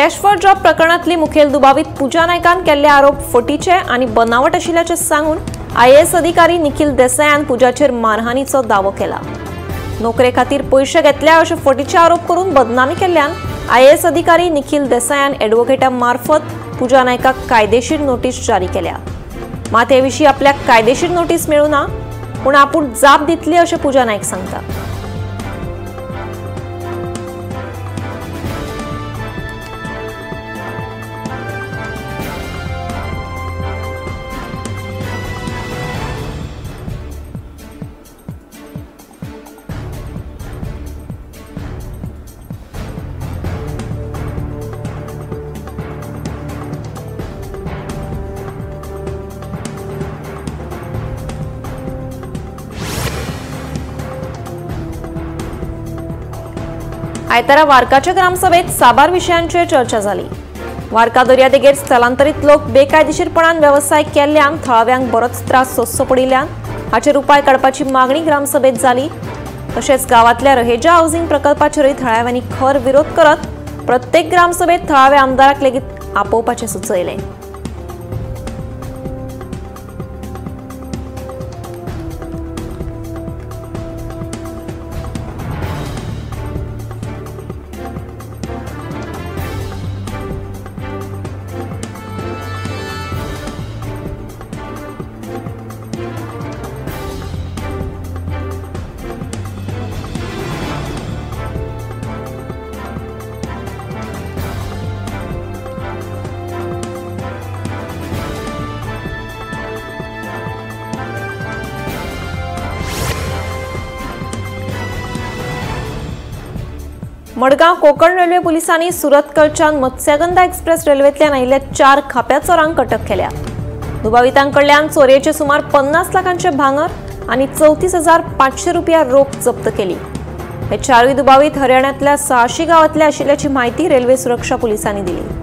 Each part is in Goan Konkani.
कॅश फॉर जॉब प्रकरणांतली मुखेल दुबावीत पूजा नायकान केल्ले आरोप फटीचे आनी बनावट आशिल्ल्याचें सांगून आयएएस अधिकारी निखिल देसायान पूजाचेर मारहाणीचो दावो केला। नोकरे खातीर पयशे घेतल्या अशे फटीचे आरोप करून बदनामी केल्ल्यान आयएएस अधिकारी निखिल देसायान एडवोकेटा मार्फत पूजा नायकाक कायदेशीर नोटीस जारी केल्या। मात हे विशीं आपल्याक कायदेशीर नोटीस मेळूं ना, पूण आपूण जाप दितली अशें पूजा नायक सांगता। आयतारा वार्काच्या ग्रामसभेत साबार विशयांचेर चर्चा जाली। वार्का दर्यादेगेर स्थलांतरीत लोक बेकायदेशीरपणान वेवसाय केल्ल्यान थळाव्यांक बरोच त्रास सोंसचो पडिल्ल्यान हाचेर उपाय काडपाची मागणी ग्रामसभेत जाली। तशेंच गांवांतल्या रहेजा हावसिंग प्रकल्पाचेरूय थळाव्यांनी खर विरोध करत प्रत्येक ग्रामसभेत थळाव्या आमदाराक लेगीत आपोवपाचें सुचयलें। मडगांव कोकण रेल्वे पुलिसांनी सुरतकलच्यान मत्स्यगंधा एक्सप्रेस रेल्वेंतल्यान आयिल्ल्या 4 खाप्या चोरांक अटक केल्या। दुबावितांकडल्यान चोरयेचे सुमार 50 लाखांचे भांगर आनी 34,500 रुपया रोख जप्त केली। हे चारूय दुबावीत हरियाणांतल्या 6 गांवांतले आशिल्ल्याची म्हायती रेल्वे सुरक्षा पुलिसांनी दिली।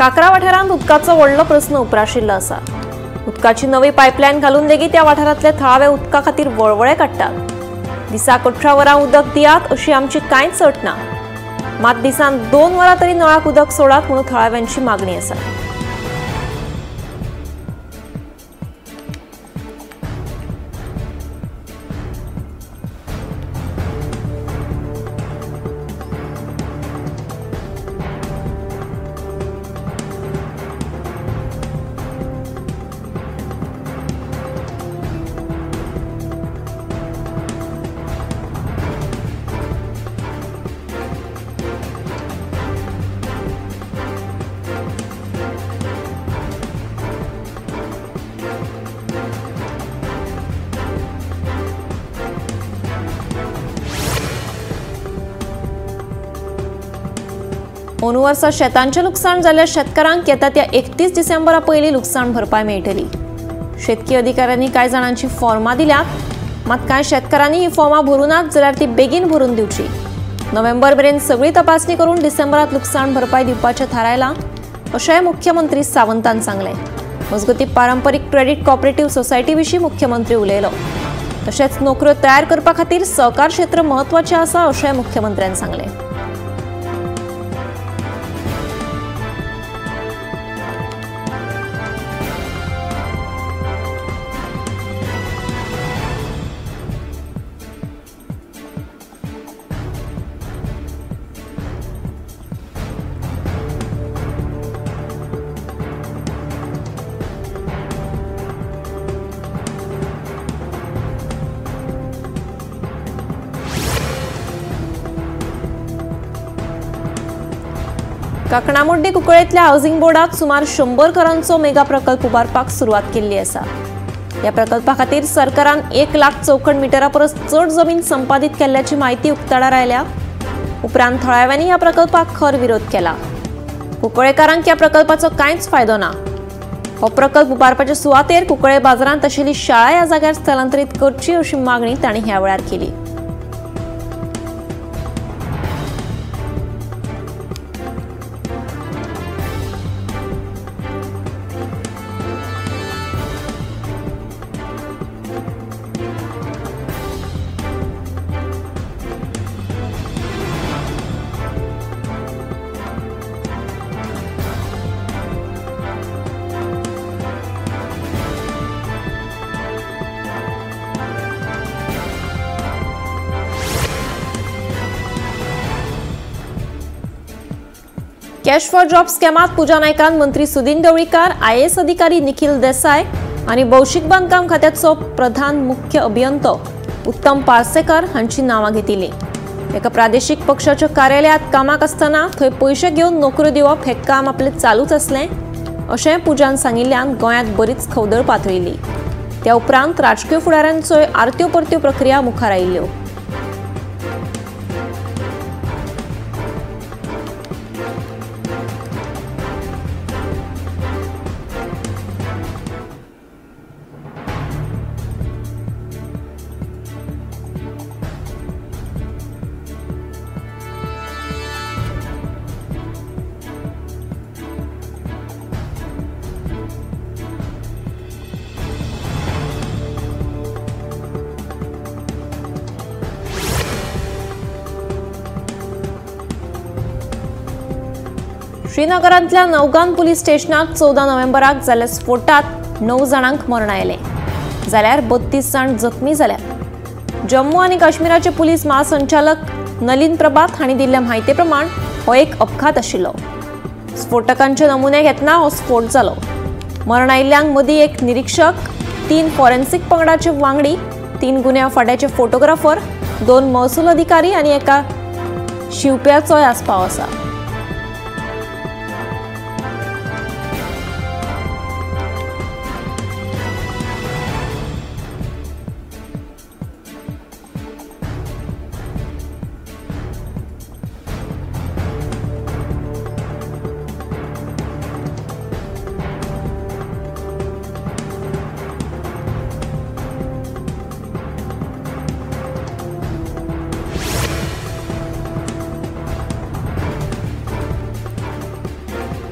काकरा वाठारांत उदकाचो व्हडलो प्रस्न उप्राशिल्लो आसा। उदकाची नवी पायपलायन घालून लेगीत त्या वाठारांतले थळावे उदका खातीर वळवळे काडटात। दिसाक 18 वरां उदक दियात अशी आमची कांयच अट ना, मात दिसान 2 वरां तरी नळाक उदक सोडात म्हणून थळाव्यांची मागणी आसा। अंदू वर्सा शेतांचें लुकसाण जाल्ल्या शेतकारांक येता त्या 31 डिसेंबरा पयलीं लुकसाण भरपाय मेळटली। शेतकी अधिकाऱ्यांनी कांय जाणांची फॉर्मां दिल्यात, मात कांय शेतकारांनी ही फॉर्मां भरूं नात जाल्यार ती बेगीन भरून दिवची। नोव्हेंबर मेरेन सगळी तपासणी करून डिसेंबरात लुकसाण भरपाय दिवपाचें थारायलां अशेंय मुख्यमंत्री सावंतान सांगलें। मजगतीं पारंपरीक क्रेडीट कॉपरेटिव्ह सोसायटी विशीं मुख्यमंत्री उलयलो। तशेंच नोकऱ्यो तयार करपा खातीर सहकार क्षेत्र म्हत्वाचें आसा अशेंय मुख्यमंत्र्यान सांगलें। काकणामुड्डी कुंकळेंतल्या हावसिंग बोर्डात सुमार 100 घरांचो मेगा प्रकल्प उबारपाक सुरवात केल्ली आसा। ह्या प्रकल्पा खातीर सरकारान 1 लाख चौखण मिटरा परस चड जमीन संपादीत केल्ल्याची म्हायती उक्ताडार आयल्या। उपरांत थळाव्यांनी ह्या प्रकल्पाक खर विरोध केला। कुंकळेकारांक ह्या प्रकल्पाचो कांयच फायदो ना। हो प्रकल्प उबारपाचे सुवातेर कुंकळे बाजारांत आशिल्ली शाळा ह्या जाग्यार स्थलांतरीत करची अशी मागणी तांणी ह्या वेळार केली। कॅश फॉर जॉब स्कॅमात पूजा नायकान मंत्री सुदिन ढवळीकार, आयएएस अधिकारी निखिल देसाय आनी भौशीक बांदकाम खात्याचो प्रधान मुख्य अभियंतो उत्तम पार्सेकर हांची नांवां घेतिल्ली। एका प्रादेशीक पक्षाच्या कार्यालयात कामाक आसतना थंय पयशे घेवन नोकऱ्यो दिवप हें काम आपलें चालूच आसलें अशें पूजान सांगिल्ल्यान गोंयांत बरीच खवदळ पातळिल्ली। त्या उपरांत राजकीय फुडाऱ्यांच्योय आरत्यो परत्यो प्रक्रिया मुखार आयिल्ल्यो। श्रीनगरांतल्या नवगांव पुलीस स्टेशनाक 14 नोव्हेंबराक जाल्ल्या स्फोटात 9 जाणांक मरण आयलें जाल्यार 32 जाण जखमी जाल्यात। जम्मू आनी काश्मीराचे पुलीस महासंचालक नलीन प्रभात हांणी दिल्ल्या म्हायती प्रमाण हो एक अपघात आशिल्लो। स्फोटकांचे नमुने घेतना हो स्फोट जालो। मरण आयिल्ल्यांक मदीं एक निरीक्षक, 3 फॉरेन्सिक पंगडाचे वांगडी, 3 गुन्यांव फांट्याचे फोटोग्राफर, 2 महसूल अधिकारी आनी एका शिवप्याचोय आस्पाव आसा।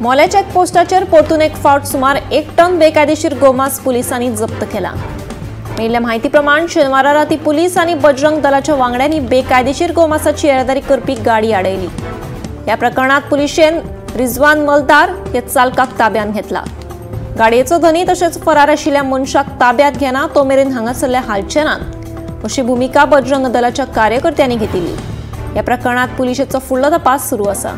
मोले चेकपोस्टाचेर परतून एक फावट सुमार 1 टन बेकायदेशीर गोमांस पुलिसांनी जप्त केला। मेळिल्ल्या म्हायती प्रमाण शेनवारा राती पुलीस आनी बजरंग दलाच्या वांगड्यांनी बेकायदेशीर गोमांसाची येरादारी करपी गाडी आडयली। ह्या प्रकरणात पुलिशेन रिजवान मलदार ह्या चालकाक ताब्यांत घेतला। गाडयेचो धनी तशेंच फरार आशिल्ल्या मनशाक ताब्यांत घेना तो मेरेन हांगासरले हालचे नात अशी भुमिका बजरंग दलाच्या कार्यकर्त्यांनी घेतिल्ली। ह्या प्रकरणात पुलिशेचो फुडलो तपास सुरू आसा।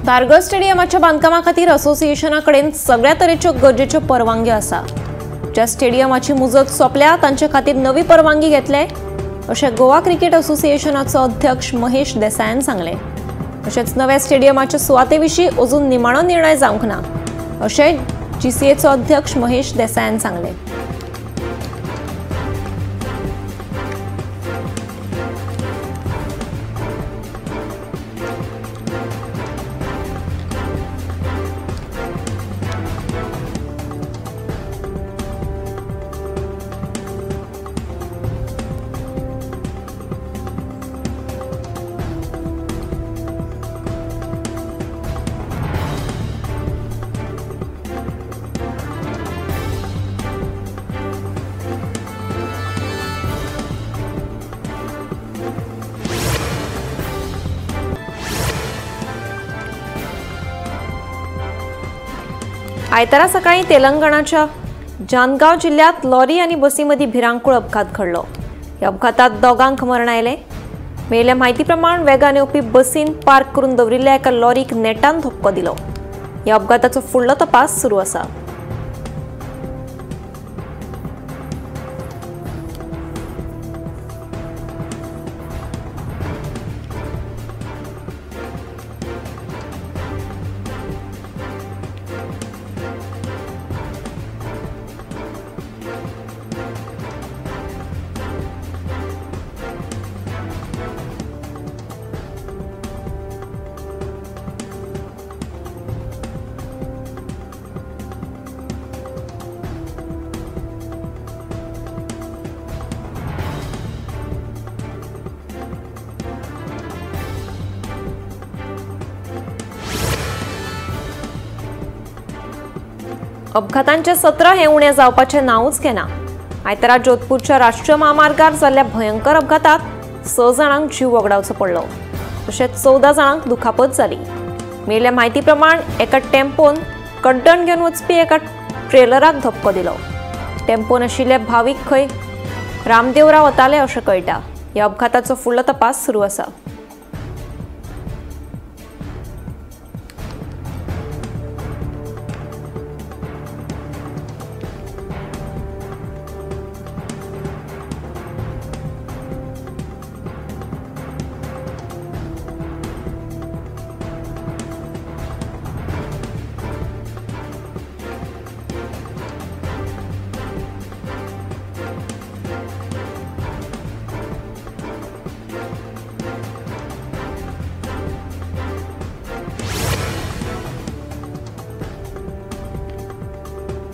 धारगळ स्टेडियमाच्या बांदकामा खातीर असोसिएशना कडेन सगळ्या तरेच्यो गरजेच्यो परवानग्यो आसा। ज्या स्टेडियमाची मुजत सोंपल्या तांचे खातीर नवी परवानगी घेतले अशें गोवा क्रिकेट असोसिएशनाचो अध्यक्ष महेश देसायान सांगलें। तशेंच नव्या स्टेडियमाच्या सुवाते विशीं अजून निमाणो निर्णय जावंक ना अशें जीसीएचो अध्यक्ष महेश देसायान सांगलें। आयतारा सकाळी तेलंगणाच्या जानगाव जिल्ह्यात लॉरी आणि बसीमध्ये भिरांकूळ अपघात घडलो। या अपघातात दोगांक मरण आयलें। मेळिल्ल्या म्हायती प्रमाण वेगान येवपी बसीन पार्क करून दवरिल्ल्या एका लॉरीक नेटान धपको दिलो। या अपघाताचो फुडलो तपास सुरू आसा। अपघातांचे सत्र हे उणें जावपाचें नांवूच घेना। आयतारा जोधपूरच्या राष्ट्रीय म्हामार्गार जाल्ल्या भयंकर अपघातात 6 जाणांक जीव वगडावचो पडलो, तशेंच 14 जाणांक दुखापत जाली। मेळिल्ल्या म्हायती प्रमाण एका टेम्पोन कड्डण घेवन वचपी एका ट्रेलराक धपको दिलो। टेम्पोन आशिल्ले भावीक खंय रामदेवरा वताले अशें कळटा। ह्या अपघाताचो फुडलो तपास सुरू आसा।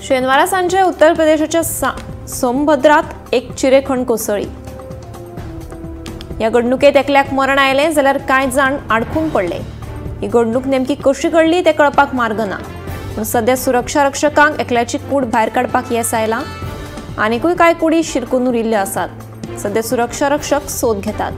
शेनवारा सांजे उत्तर प्रदेशाच्या सोनभद्रात एक चिरेखण कोसळ्ळी। ह्या घडणुकेत एकल्याक मरण आयलें जाल्यार कांय जाण आडखून पडले। ही घडणूक नेमकी कशी घडली तें कळपाक मार्ग ना, पूण सद्या सुरक्षा रक्षकांक एकल्याची कूड भायर काडपाक येस आयलां। आनीकूय कांय कुडी शिरकून उरिल्ल्यो आसात। सद्या सुरक्षा रक्षक सोद घेतात।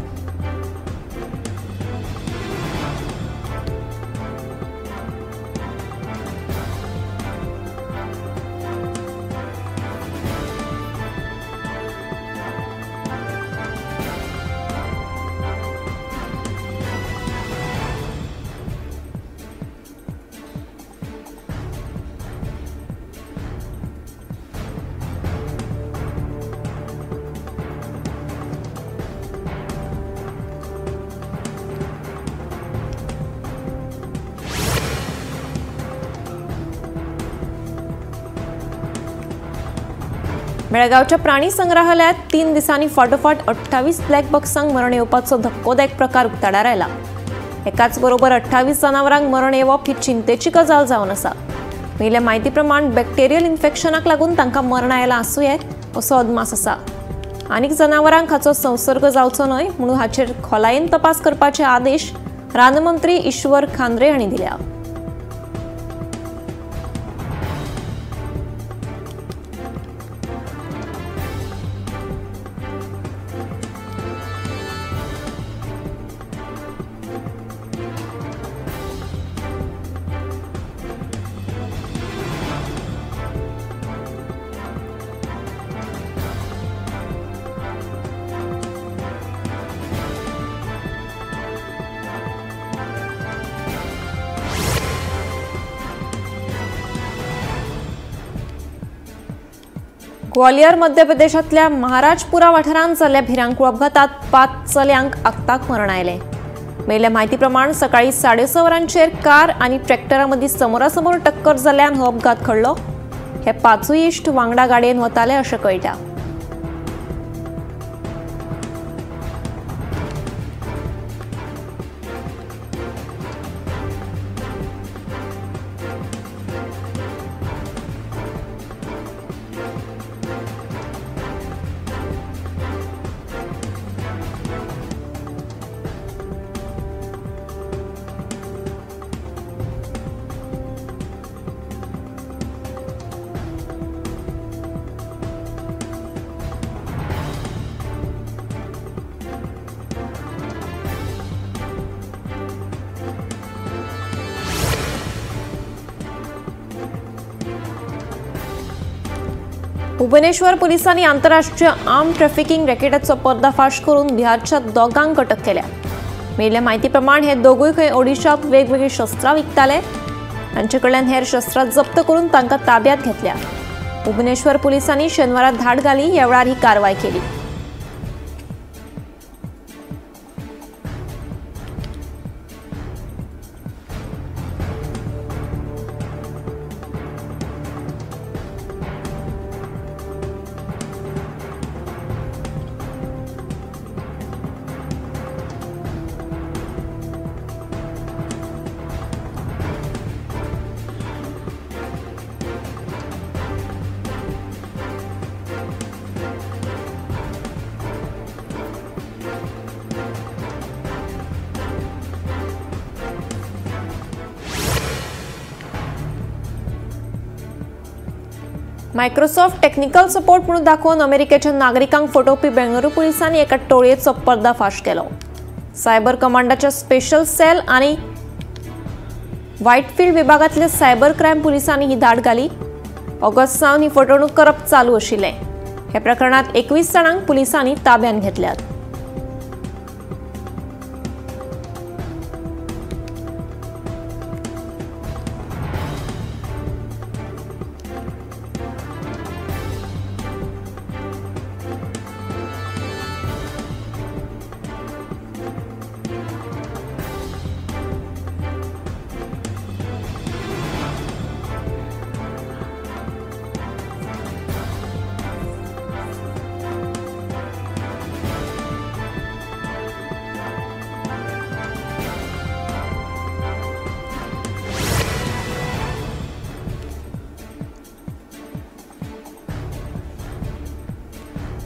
बेळगांवच्या प्राणी संग्रहालयात 3 दिसांनी फाटोफाट 28 ब्लॅक बक्सांक मरण येवपाचो धक्कोदायक प्रकार उक्ताडार आयला। एकाच बरोबर 28 जनावरांक मरण येवप ही चिंतेची गजाल जावन आसा। मेळिल्ल्या म्हायती प्रमाण बॅक्टेरियल इन्फेक्शनाक लागून तांकां मरण आयलां आसूं येत असो अदमास आसा। आनीक जनावरांक हाचो संसर्ग जावचो न्हय म्हणून हाचेर खोलायेन तपास करपाचे आदेश रानमंत्री ईश्वर खांद्रे हांणी दिल्या। ग्वालियर मध्य प्रदेशातल्या महाराजपुरा वाठारांत जाल्ल्या भिरांकूळ अपघातात 5 चल्यांक आक्ताक मरण आयलें। मेळिल्ल्या म्हायती प्रमाण सकाळी 6:30 वरांचेर कार आनी ट्रॅक्टरा मदीं समोरासमोर टक्कर जाल्ल्यान हो अपघात घडलो। हे 5 इश्ट वांगडा गाडयेन वताले अशें कळटा। भुवनेश्वर पुलिसांनी आंतरराष्ट्रीय आर्म ट्रॅफिकिंग रॅकेटाचो पर्दाफाश करून बिहारच्या दोगांक अटक केल्या। मेळिल्ल्या म्हायती प्रमाण हे दोगूय खंय ओडिशात वेगवेगळी शस्त्रां विकताले। तांचे कडल्यान हेर शस्त्रां जप्त करून तांकां ताब्यात घेतल्या। भुवनेश्वर पुलिसांनी शेनवारा धाड घाली। ह्या वेळार ही कारवाय केली। मायक्रोसॉफ्ट टेक्निकल सपोर्ट म्हणून दाखोवन अमेरिकेच्या नागरिकांक फटोवपी बेंगळुरू पुलिसांनी एका टोळयेचो पर्दाफाश केलो। सायबर कमांडाच्या स्पेशल सेल आनी व्हाईटफील्ड विभागांतल्या सायबर क्रायम पुलिसांनी ही धाड घाली। ऑगस्ट सावन ही फटवणूक करप चालू आशिल्लें। ह्या प्रकरणात 21 जाणांक पुलिसांनी ताब्यांत घेतल्यात।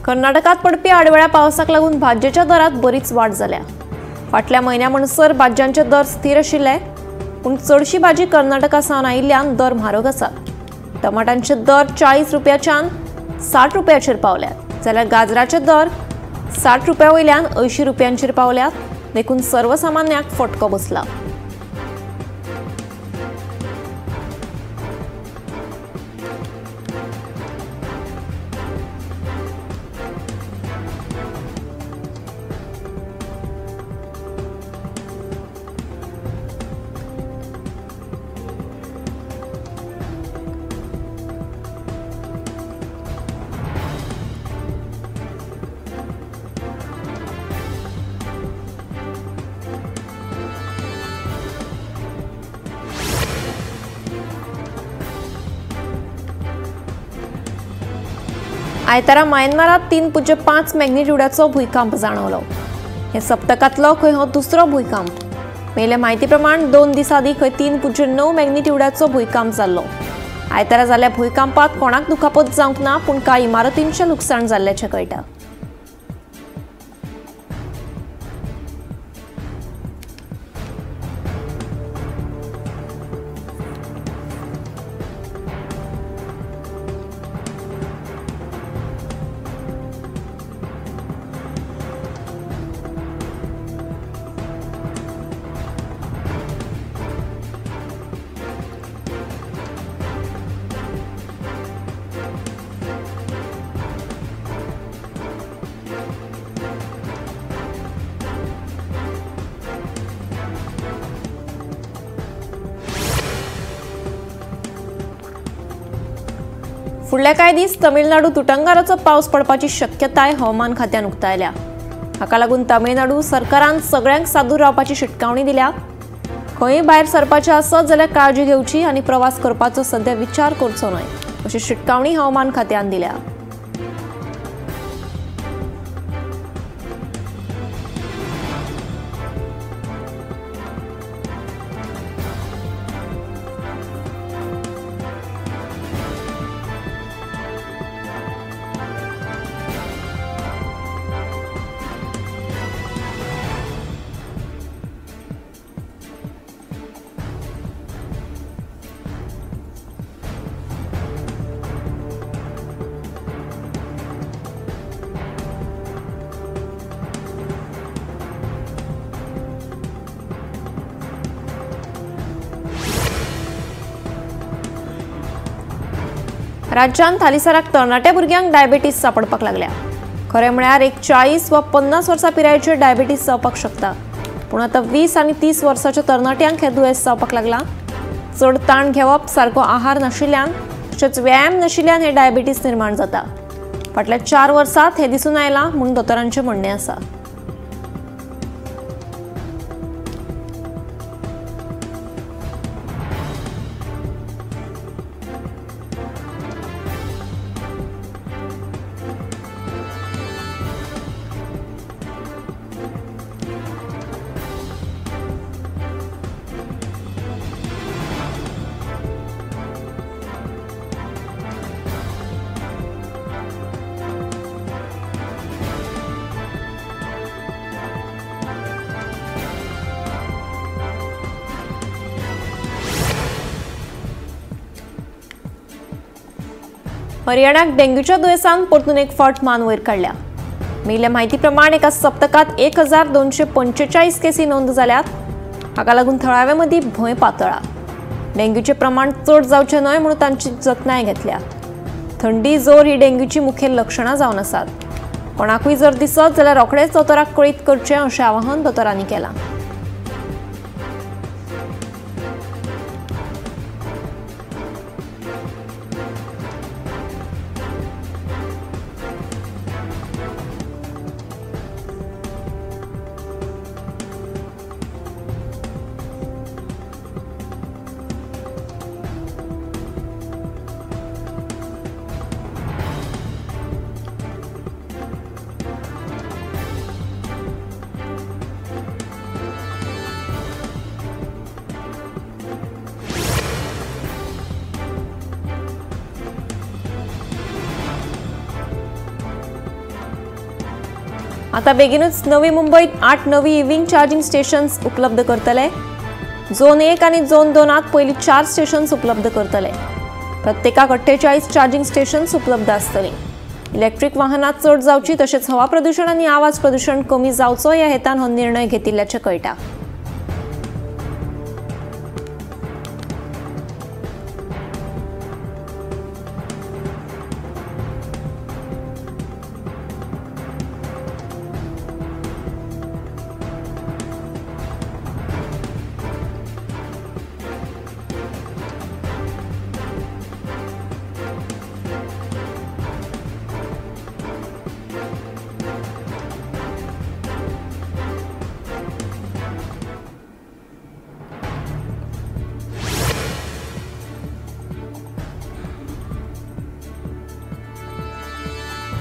कर्नाटकात पडपी आडवेळ्या पावसाक लागून भाजयेच्या दरात बरीच वाड जाल्या। फाटल्या म्हयन्या म्हणसर भाजयांचे दर स्थिर आशिल्ले, पूण चडशी भाजी कर्नाटका सावन आयिल्ल्यान दर म्हारग आसात। टमाटांचे दर 40 रुपयाच्यान 60 रुपयाचेर पावल्यात, जाल्यार गाजराचे दर 60 रुपया वयल्यान 80 रुपयांचेर पावल्यात। देखून सर्वसामान्यांक फटको बसला। आयतारा म्यानमारात 3.5 मॅग्निट्यूडाचो भूंयकांप जाणवलो। हे सप्तकांतलो खंय हो दुसरो भूंयकांप। मेळिल्ले म्हायती प्रमाण 2 दीस आदीं खंय 3.9 मॅग्निट्यूडाचो भूंयकांप जाल्लो। आयतारा जाल्ल्या भूंयकांपात कोणाक दुखापत जावंक ना, पूण कांय इमारतींचें लुकसाण जाल्ल्याचें कळटा। फुडल्या कांय दीस तमिळनाडू तुटंगाराचो पावस पडपाची शक्यताय हवामान खात्यान उक्तायल्या। हाका लागून तमिळनाडू सरकारान सगळ्यांक सादूर रावपाची शिटकावणी दिल्या। खंय भायर सरपाचें आसत जाल्यार काळजी घेवची आनी प्रवास करपाचो सध्या विचार करचो न्हय अशी शिटकावणी हवामान खात्यान दिल्या। राज्यांत हालींसराक तरणाट्या भुरग्यांक डायबेटीस सापडपाक लागल्या. खरें म्हळ्यार एक 40 वा 50 वर्सां पिरायेचेर डायबेटीस जावपाक शकता, पूण आतां 20 आनी 30 वर्साच्या तरणाट्यांक हें दुयेंस जावपाक लागलां. चड ताण घेवप, सारको आहार नाशिल्ल्यान तशेंच व्यायाम नाशिल्ल्यान हे डायबेटीस निर्माण जाता. फाटल्या 4 वर्सांत हें दिसून आयलां म्हूण दोतोरांचें म्हणणें आसा. हरियाणाक डेंग्यूच्या दुयेंसान परतून एक फावट मान वयर काडल्या. मेळिल्ल्या म्हायती प्रमाण एका सप्तकांत 1245 केसी नोंद जाल्यात. हाका लागून थळाव्या मदीं भंय पातळा. डेंग्यूचें प्रमाण चड जावचें न्हय म्हणून तांची जतनाय घेतल्या. थंडी, जोर ही डेंग्यूची मुखेल लक्षणां जावन आसात. कोणाकूय जर दिसत जाल्यार रोखडेच दोतोराक कळीत करचें अशें आवाहन दोतोरांनी केलां. आता बेगीनूच नवी मुंबईत 8 नवी इव्हिंग चार्जिंग स्टेशन्स उपलब्ध करतले. झोन 1 आणि झोन 2 पयलीं 4 स्टेशन्स उपलब्ध करतले. प्रत्येकाक 48 चार्जिंग स्टेशन्स उपलब्ध आसतली. इलेक्ट्रीक वाहनां चड जावची तशेंच हवा प्रदूशण आनी आवाज प्रदूशण कमी जावचो ह्या हेतान हो निर्णय घेतिल्ल्याचें कळटा.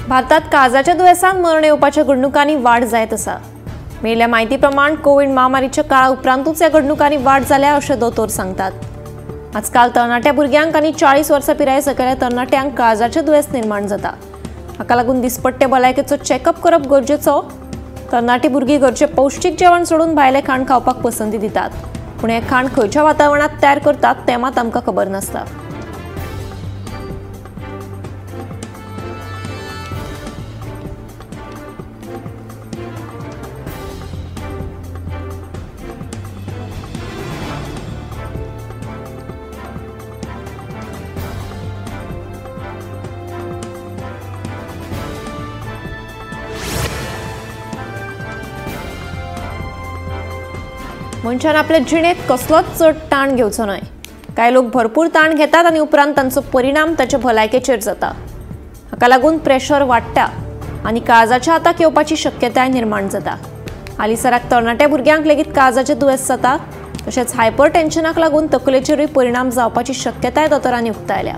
भारतात काळजाच्या दुयेंसान मरण येवपाच्या घडणुकांनी वाड जायत आसा. मेळिल्ल्या म्हायती प्रमाण कोवीड महामारीच्या काळा उपरांतूच ह्या घडणुकांनी वाड जाल्या अशें दोतोर सांगतात. आजकाल तरणाट्या भुरग्यांक आनी 40 वर्सां पिराये सकयल्या तरणाट्यांक काळजाचें दुयेंस निर्माण जाता. हाका लागून दिसपट्टे भलायकेचो चॅकअप करप गरजेचो. तरणाटी भुरगीं घरचें पौश्टीक जेवण सोडून भायलें खाण खावपाक पसंती दितात, पूण हें खाण खंयच्या वातावरणांत तयार करतात तें मात आमकां खबर नासता. मनशान आपल्या जिणेंत कसलोच चड ताण घेवचो न्हय. कांय लोक भरपूर ताण घेतात आनी उपरांत तांचो परिणाम ताचे भलायकेचेर जाता. हाका लागून प्रेशर वाडटा आनी काळजाच्या आताक येवपाची शक्यताय निर्माण जाता. हालींसराक तरणाट्या भुरग्यांक लेगीत काळजाचें दुयेंस जाता. तशेंच हायपर टेन्शनाक लागून तकलेचेरूय परिणाम जावपाची शक्यताय दोतोरांनी उक्तायल्या.